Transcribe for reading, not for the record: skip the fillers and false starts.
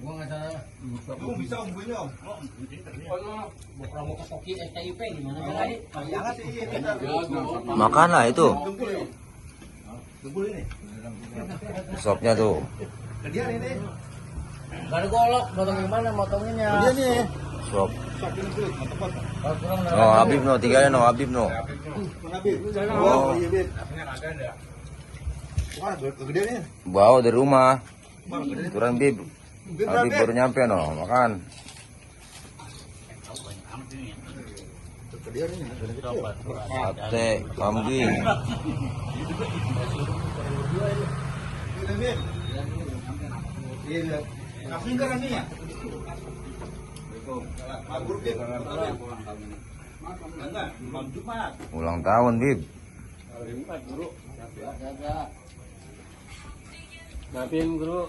gua nggak salah. Lu bisa umbunya om. Bukan mau ke Toki STIP gimana caranya? Jangan sih. Makan lah itu. Dengkul ya. Dengkul ini. Sopnya tuh. Kedian ini. Gak ada golok, motong gimana motonginnya? Kedian nih. Sop. Sok dengkul, mantap banget. Kalau kurang No Habib no, tiganya no Habib no. Nabi. Oh. Iya, Bib. Wah, kegedean ini. Bawa dari rumah. Bang, gedean. Turun Bib. Habib baru nyampe no, makan. Kegedean ini. Sate, kambing. Iya, Bib. Iya. Kasih ke nasinya. Mabur, Bib. Enggak, Bang Jumat. Ulang tahun Bib. Maafin guru.